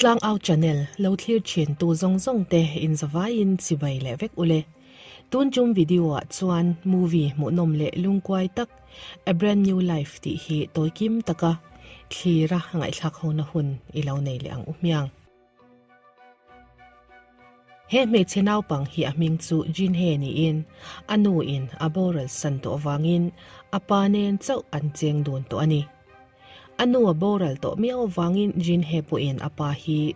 Tlangau channel lo thlir thin tu zawng zawng te in zavaiin chibai leh vek ule. Tun tum video ah chuan movie hmuhnawm leh lungkuai tak A Brand New Life tih hi tawi kim taka thlira ngaihthlak hona hun i lo nei leh ang u hmiang. He hmeichhe naupang hi a hming chu Jinhe niin a nu in a boral san tawh avangin a pa nen chauh an cheng dun tawh a ni. A nu a boral tawh miau avangin Jinhe pawhin a pa hi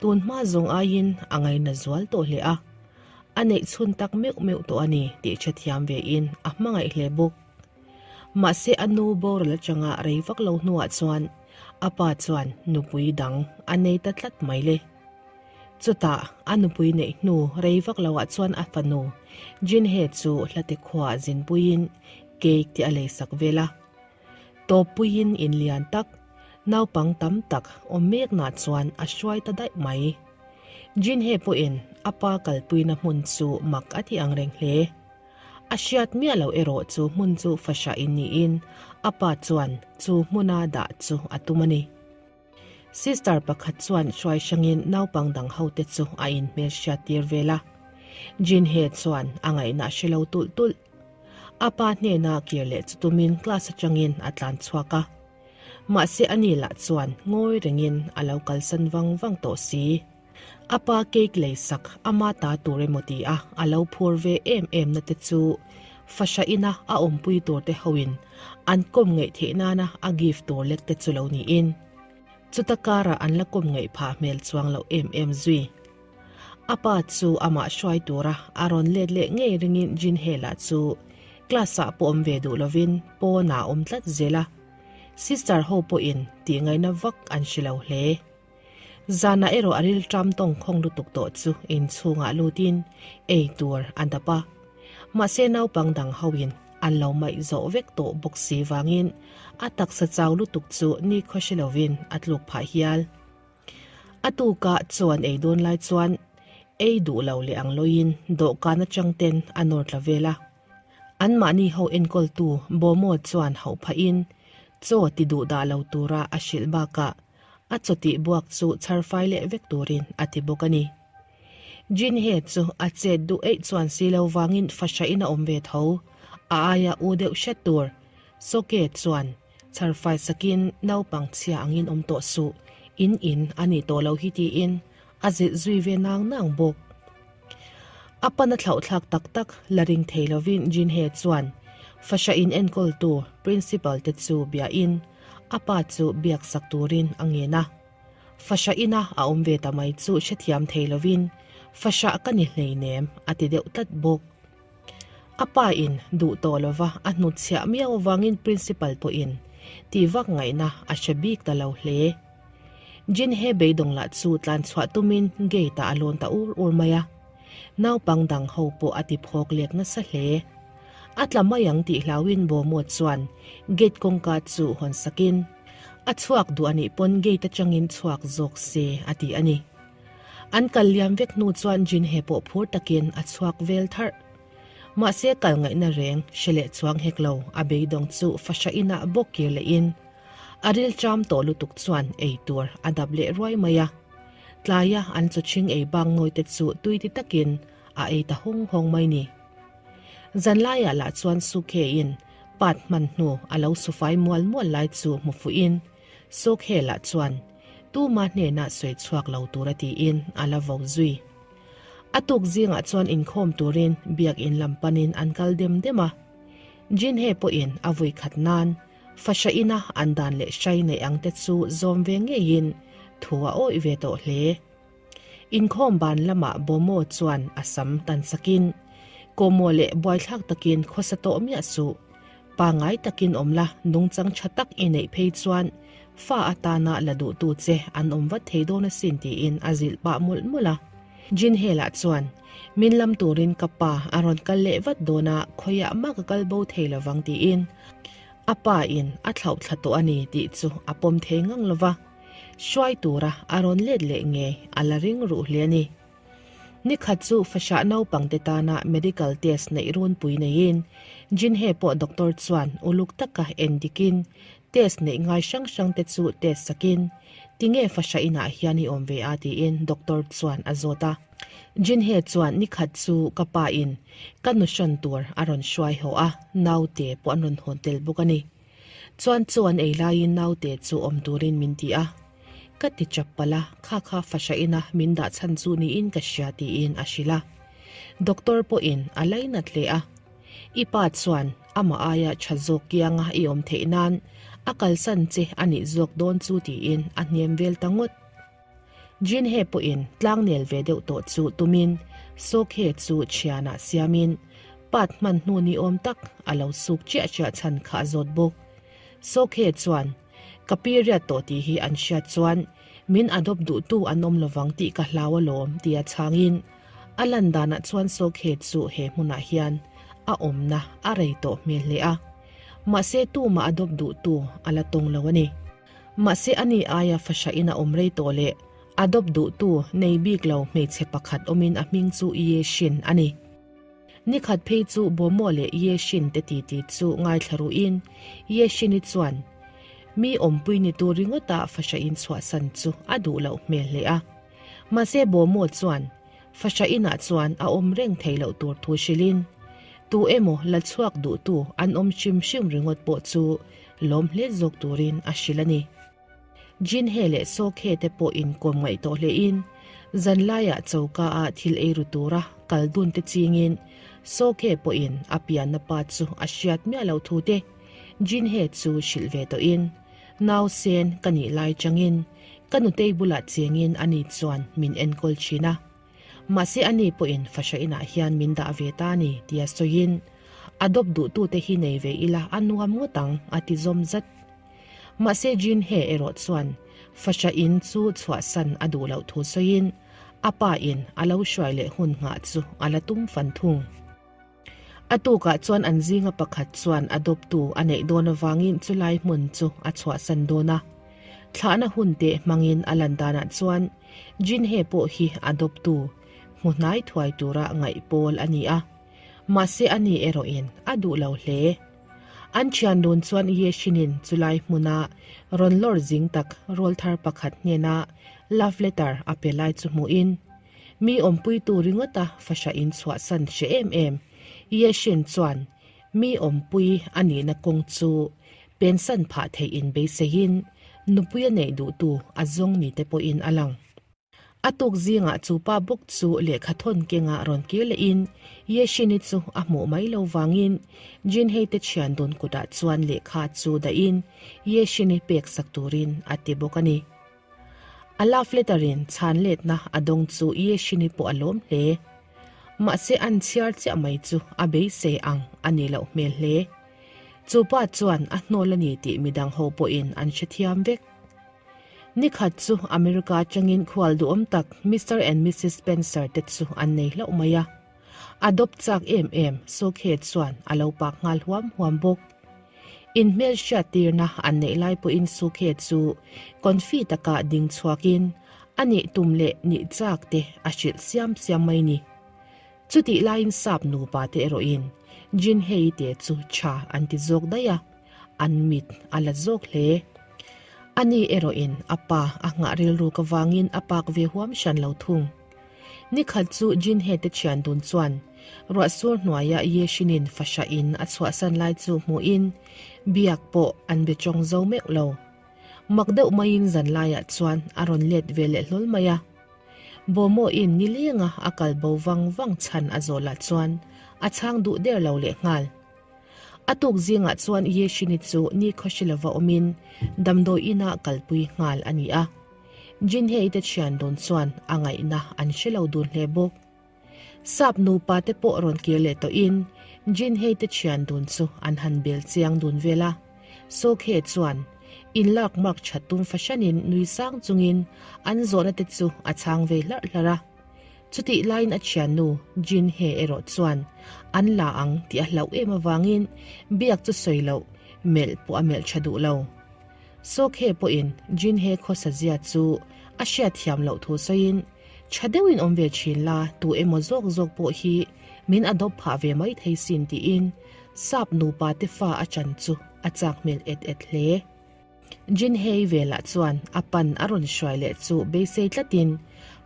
tun hma zawng aiin a ngaina zual tawh hle a, a neih chhun tak meuh meuh tawh a ni tih hrethiam vein a hmangaih hle bawk. Mahse a nu boral atanga rei vak lo hnuah chuan a pa chuan nupui dang a nei ta tlat mai le. Chutah a nupui neih hnu rei vak loah chuan a fanu Jinhe chu hlate khuaah zinpuiin cake te a leisak vel a. Tawppuiin in lian tak, naupang tam tak awm meknah chuan a hruai ta daih mai. Jinhe pawhin a pa kalpuina hmun chu mak a ti ang reng hle. A hriat miah loh erawh chu hmun chu fahrah in niin a pa chuan chu hmuna dah chu a tum a ni. Sister pakhat chuan hruai hrangin naupang dang hote chu a inhmel hriat tir vel a. Jinhe chuan a ngaihna a hre lo tulh tulh. A pa hnena kir leh chu tumin class atangin a tlan chhuak a. Mahse ani lah chuan ngawi rengin a lo kalsan vang vang tawh si. A pa cake lei sak ama ta tur emaw ti a, a lo phur ve em em na te chu fahrah ina a awmpui tur te hoin an kawm ngeih theih nana a gift tur lek te chu lo niin chuta karah an la kawm ngeih phah hmel chuang loh em em zui. A pa chu amah hruai tura a rawn let leh ngei ringin Jinhela chu class ah pawh awm ve duh lovin pawnah a awm tlat zel a, sister ho pawhin tih ngaihna vak an hre lo hle. Zanah erawh a rilṭam tawngkhawng lutuk tawh chu inchhungah lutin ei tur a dap a. Mahse naupang dang hoin an lo maih zawh vek tawh bawk si vangin a taksa chau lutuk chu nikhaw hre lovin a tluk phah hial. A tukah chuan ei dawn lai chuan ei duh lo leh ang loin dawhkan atang ten a nawr tla vel a. Anmahni ho enkawltu Bomo chuan hauh phahin chaw ti duh dah lo tura a hrilh bakah A chawtih buak chu chhar fai leh vek turin a ti bawk a ni. Jinhe chu a chet duh eih chuan si lo vangin fahrahin a awm ve tho. A aia u deuh hret tur Soke chuan chhar fai sakin naupang chhia angin awm tawh suh, in in a nih tawh lo hi tiin a zilh zui ve nang nang bawk. A pan a thlauhthlak tak tak la ring thei lovin Jinhe chuan fahrahin enkawltu principal te chu biain A pa chu biak sak turin a ngen a. Fahrah ina a awm ve ta mai chu hrethiam thei lovin, Fahrah ka ni hleinem a ti deuh tlat bawk. A pa in duh tawh lova a hnutchhiah miau avangin principal pawhin tih vak ngaihna a hre bik ta lo hle. Jinhe beidawng lah chu tlan chhuah tumin gate ah a lawn ta ur ur mai a. Naupang dang ho pawh a ti phawk lek nasa hle. A tla mai ang tih hlauhin Bawmawt chuan gate kawngka chu hawn sakin, A chhuak duh a nih pawn gate atangin chhuak zawk se a ti a ni. An kal liam vek hnu chuan Jinhe pawh phur takin a chhuak vel tharh. Mahse kal ngaihna reng hre leh chuang hek lo a beidawng chu fahrah inah bawk kir lehin a rilṭam tawh lutuk chuan ei tur a dap leh ruai mai a. Tlaia an chawchhing ei bang nawi te chu tui ti takin a ei ta hawng hawng mai ni. Zanlaiah lah chuan Sukhe-in pat hman hnu a lo sufai mual mual lai chu hmu fuhin Sukhe lah chuan tuma hnenah sawi chhuak lo tura tiin a la vo zui. A tuk zingah chuan inkhawm turin biakin lam panin an kal dem dem a. Jinhe pawhin a vui khat nan fahrah ina an dan leh hrai neih ang te chu zawm ve ngeiin thu a awih ve tawh hle. Inkhawm ban lamah Bomo chuan a sam tan sakin, Kawhmawh leh buaithlak takin khawsa tawh miah suh. Pangngai takin awm la, nungchang tha tak i neih phei chuan fa atana la duhtu che an awm vat thei dawn asin tiin a zilh pah mawlh mawlh a. Jinhela chuan, Min lam turin ka pa a rawn kal leh vat dawn a, khawiah mah ka kal bo thei lovang tiin a pa in a thlauh thla tawh a ni tih chu a pawm thei ngang lova. Hruai tura a rawn let leh nge a la ring ruh hle a ni. Nikhat chu fahrah naupangte tana medical test neih runpui neiin Jinhe pawh doctor chuan uluk taka en dikin Test neih ngai hrang hrang te chu test sakin, Tinge fahra inah hian i awm ve a tiin doctor chuan a zawt a. Jinhe chuan nikhat chu ka pa in ka nu hran tur a rawn hruai haw a, naute pawh an rawn hawn tel bawk a ni. Chuan chu an ei laiin naute chu awm turin min ti a. Ka ti chap palh a, kha kha fahra ina min dah chhan chu niin ka hria tiin a hrilh a. Doctor pawhin a lainat hle a. I pa chuan amah aia tha zawk kianga i awm theih nan a kalsan che a nih zawk dawn chu tiin a hnem vel ta ngawt. Jinhe pawhin tlangnel ve deuh tawh chu tumin Sokhe chu thianah siamin pat hman hnu ni awm tak a lo suk chiah chiah chhan kha a zawt bawk. Sokhe chuan ka period tawh tih hi an hriat chuan min adopt duhtu an awm lovang tih ka hlau alawm tia chhangin a lan danah chuan Sokhe chu he hmunah hian a awmna a rei tawh hmel hle a, mahse tumah adopt duhtu a la tawng lo a ni. Mahse ani aia fahrahin a awm rei tawh leh adopt duhtu nei bik lo hmeichhe pakhat awmin a hming chu Ye Shin a ni. Nikhat phei chu Bomo leh Ye Shin te titi chu ngaithla ruhin Ye Shin-i chuan mi awmpui ni tur ringawta fahrahin chhuahsan chu a duh loh hmel hle a. Mahse Bomo chuan fahrahinah chuan a awm reng thei loh tur thu hrilhin tu emaw la chhuak duhtu an awm hrim hrim ringawt pawh chu lawm hle zawk turin a hrilh a ni. Jinhe leh Sokhe te pawh inkawm ngaih tawh hlein zanlaiah choka ah thil ei ru tura kal dun te chingin Sokhe pawhin a pianna pa chu a hriat miah loh thu te Jinhe chu hrilh ve tawhin nausen ka nih lai changin ka nutei bulah chengin ani chuan min enkawl thin a. Mahse ani pawhin fahra inah hian min dah ve ta a ni tia sawiin a dawp duhtute hi nei ve ila a nuam ngawt ang a ti zawm zat. Mahse Jin He erawh chuan fahra in chu chhuahsan a duh loh thu sawiin a pa in a lo hruai leh hun nghah chu a la tum fan thung. A tukah chuan an zinga pakhat chuan a dawptu a neih dawn avangin chulai hmun chu a chhuahsan dawn a. Thlahna hun teh hmangin a lan danah chuan Jinhe pawh hi a dawptu hmu hnai thuai tura ngaih pawl a ni a. Mahse ani erawhin a duh lo hle. An thian dun chuan Ye Shinin chulai hmuna rawn lawr zing tak rawlthar pakhat hnena love letter a pe lai chu hmuhin, Mi awmpuitu ringawta fahra in chhuahsan hre em em. Yeshin chuan mi awmpui a nihna kawng chu pensan phah theih in beiseiin nupui a neih duhtu a zawng ni te pawhin a lang. A tuk zingah chu pa bawk chu lehkha thawn kenga rawn kir lehin Yeshini chu a hmuh mai lo vangin Jinhei te thian dun kutah chuan lehkha chu dahin Yeshini pek sak turin a ti bawk a ni. A love letter in chhan letna a dawng chu Yeshini pawh a lawm hle. Mahse an chhiar chiah mai chu a beisei ang a nih loh hmel hle. Chu pa chuan a hnawl a ni tih midang ho pawhin an hrethiam vek. Nikhat chu America atangin khual duhawm tak Mister and Missus Spencer te chu an nei hlauh mai a. A dawp chak em em Sokhe chuan a lo pak nghal huam huam bawk. Inhmel hriattirna an neih lai pawhin Sukhe chu confi takah ding chhuakin a nih tum leh nih chak te a hrilh siam siam mai ni. Chutih laiin sap nupa te erawhin Jinhei te chu tha an ti zawk daih a, an mit a la zawk hle. Ani erawhin a pa a nghah rilruk avangin a pak ve huam hran lo thung. Nikhat chu Jinhe te thian dun chuan ruahsur hnuaia Ye Shinin fahra in a chhuahsan lai chu hmuhin biak pawh an be tawng zo meuh lo. Mak deuh maiin zanlaiah chuan a rawn let ve leh hlawl mai a. Bawmawin nilenga a kal bo vang vang chhan a zawh lah chuan a chhang duh der lo leh nghal. A tuk zingah chuan Ye Shini chu nikhaw hre lova awmin damdawi inah kalpui nghal a ni a. Jinhei te thian dun chuan a ngaihna an hre lo dun hle bawk. Sap nupa te pawh rawn kir leh tawhin Jinhei te thian dun chu an han bel chiang dun vel a. Sokhe chuan inlak mark that tum fahranin nui sang chungin an zawhna te chu a chhang ve hlarh hlarh a. Chutih laiin a thiannu Jinhe erawh chuan an la ang tih a hlauh em avangin biak chu sawi loh melh pawh a melh tha duh lo. Sokhe pawhin Jinhe khawsa zia chu a hriat thiam loh thu sawiin, Tha deuhin awm ve thin la, tu emaw zawk zawk pawh hi min adopt phah ve mai thei sin tiin sap nupa te fa a chan chu a chak hmel et et hle. Jinhei velah chuan a pan a rawn hruai leh chu beisei tlatin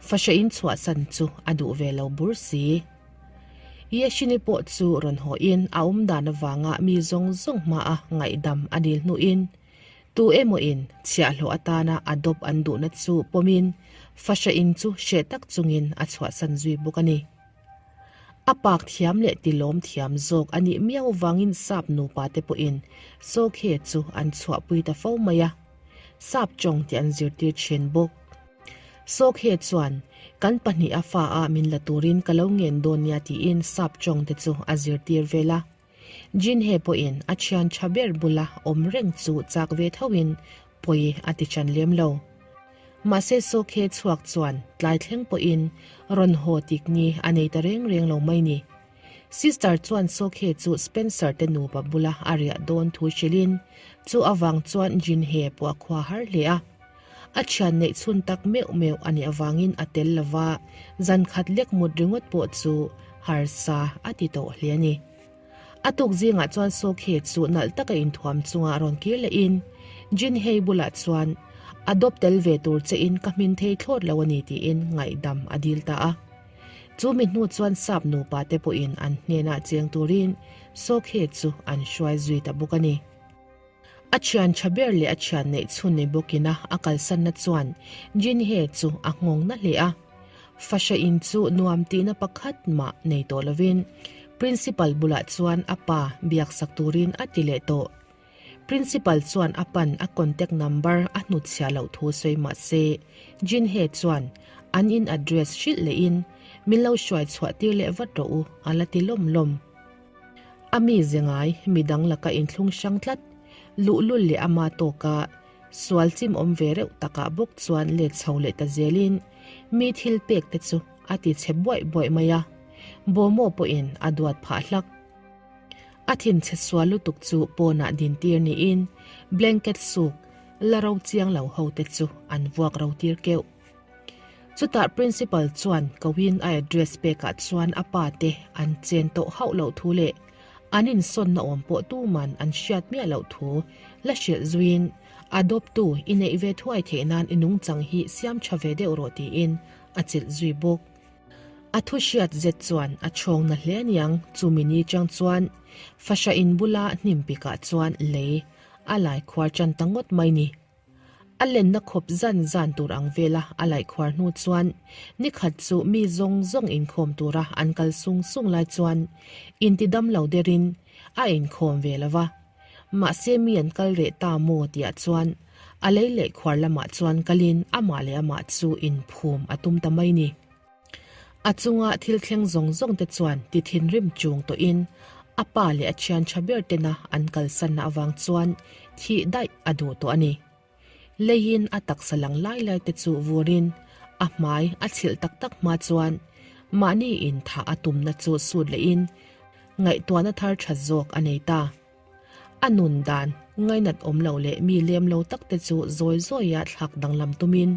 fahrahin chhuahsan chu a duh ve lo bur si. Yeshini pawh chu rawn hawhin a awm dan avanga mi zawng zawng hmaa ngaihdam a dil hnuin tu emawin chhiahhlawh atana adopt an duhna chu pawmin fahrahin chu hreh tak chungin a chhuahsan zui bawk a ni. A pak thiam leh tilawm thiam zawk a nih miau vangin sap nupa te pawhin Sawkhe chu an chhuahpui ta fo mai a, sap tawng tih an zirtir thin bawk. Sawkhe chuan, Kan pahniha fa a min la turin ka lo ngen dawn nia tiin sap tawng te chu a zirtir vel a. Jinhe pawhin a thian tha ber bula awm reng chu chak ve thoin pawi a ti chan lem lo. Mahse Sawkhe chhuak chuan tlai thleng pawhin rawn haw tik ni a nei ta reng reng lo mai ni. Sister chuan Sawkhe chu Spencer te nupa bula a riah dawn thu hrilhin chu avang chuan Jinhe pawh a khua har hle a. A thian neih chhun tak meuh meuh a nih avangin a tel lova, zan khat lek mut ringawt pawh chu harsa a ti tawh hle a ni. A tuk zingah chuan Sawkhe chu nalh taka inthuam chunga rawn kir lehin Jinhei bulah chuan a dawp tel ve tur chein ka hmin thei thlawt lo a ni tiin ngaihdam a dil ta a. Chu mi hnu chuan sap nupa te pawhin an hnenah cheng turin Sawkhe chu an hruai zui ta bawk a ni. A thian tha ber leh a thian neih chhun nei bawkin a a kalsanna chuan Jinhe chu a nghawng na hle a. Fahra in chu nuam tihna pakhat mah nei tawh lovin Principal bulah chuan a pa biak sak turin a ti leh tawh. Principal chuan a pan a contact number a hnutchhiah loh thu sawi mah se Jinhe chuan an in address hrilh lehin min lo hruai chhuah tir leh vat rawh u a la ti lawm lawm. A mi ze ngai, midang laka inthlung hrang tlat, luhlul leh ama tawka sual chim awm ve reuh takah bawk chuan let chho leh ta zelin mi thil pek te chu a ti chhe buaih buaih mai a, Bawmaw pawhin a duat phah hlak. A thinchhe sual lutuk chu pawnah dintir niin blanket suk la ro chiang lo ho te chu an vuak ro tir keuh. Chutah Principal chuan Kawin a address pekah chuan a pa te an chen tawh hauh loh thu leh an insawnna awm pawh tuman an hriat miah loh thu la hrilh zuiin adopt-tu i neih ve thuai theih nan i nungchang hi siam tha ve deuh rawh tiin a chilh zui bawk. A thu hriat zet chuan a chhawng na hle aniang chumi ni chang chuan fahra in bula hnim pikah chuan lei a lai khuar tan ta ngawt mai ni. A lenna khawp zan zan tur ang vela a laih khuar hnu chuan ni khat chu mi zawng zawng inkhawm tura an kal sung sung lai chuan intidam lo derin a inkhawm ve lo va. Mahse mi an kal reh ta maw tihah chuan a lei leh khuar lamah chuan kalin amah leh amah chu inphum a tum ta mai ni. A chunga thil thleng zawng zawng te chuan ti thinrim chung tawhin a pa leh a thian tha ber tena an kalsanna avang chuan thih daih a duh tawh a ni. Leiin a taksa lang lai lai te chu vurin a hmai a chhilh tak tak hma chuan mahni in thah a tumna chu sut lehin ngaihtuahna thar tha zawk a nei ta. A nun dan ngainat awm lo leh mi lem lo tak te chu zawi zawia thlak danglam tumin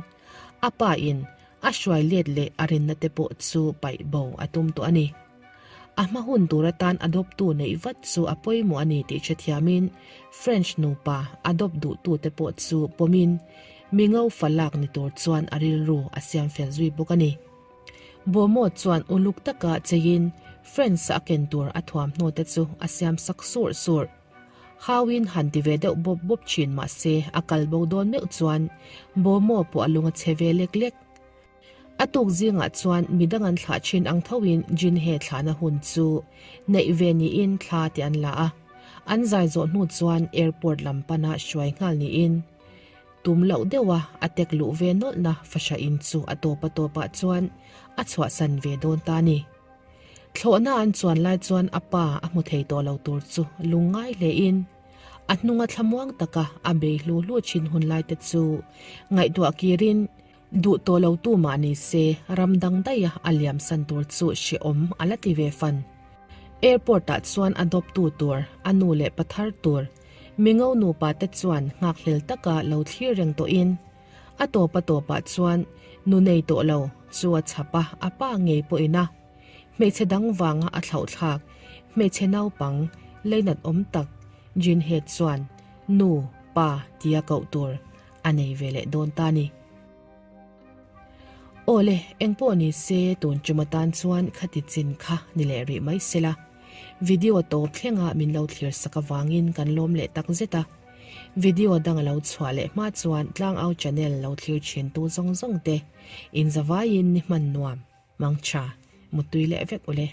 a pa in a hruai let leh a rinna te pawh chu paih bo a tum tawh a ni. A hma hun tur atan adopt tu neih vat chu a pawimawh a ni tih hrethiamin French nupa adopt duhtu te pawh chu pawmin mi ngo fa lak ni tur chuan a rilru a siam fel zui bawk a ni. Bomo chuan uluk taka cheiin Friends a ken tur a thuamhnaw te chu a siam sak surh surh. Hauin han ti ve deuh bawp bawp thin mah se a kal bo dawn meuh chuan Bomo pawh a lung a chhe ve lek lek. A tuk zingah chuan midang an thlah thin ang thoin Jinhe thlahna hun chu neih ve niin thla te an la a. An zai zawh hnu chuan airport lam pana hruai nghal niin Tum loh deuha a tek luh ve nawlhna fahra in chu a tawp a tawpah chuan a chhuahsan ve dawn ta a ni. Thlawhna an chuan lai chuan a pa a hmu thei tawh lo tur chu lungngai hlein a hnunga thlamuang taka a bei hlu hlu thin hun lai te chu ngaihtuah kirin duh tawh lo tu mah ni se ram dang daiha a liamsan tur chu hrehawm a la ti ve fan. Airport ah chuan a dawptu tur a nu leh pa thar tur Mingo nupa te chuan nghakhlel taka lo thlir reng tawhin a tawp a tawpah chuan nu nei tawh lo chu a chhap a, a pa ngei pawhin a hmeichhe dang vanga a thlauhthlak hmeichhe naupang leinat awm tak Jinhe chuan nu. pa tia koh tur a nei ve leh dawn ta ni. Aw le, engpawh ni se tun tum atan chuan khati chin kha ni leh rih mai sela. Video tawp thlenga min lo thlir sak avangin kan lawm leh tak zet a. Video dang a lo chhuah leh hma chuan Tlangau channel lo thlir thin tu zawng zawng te inzavaiin ni hman nuam, mangtha, muttui leh vek ule.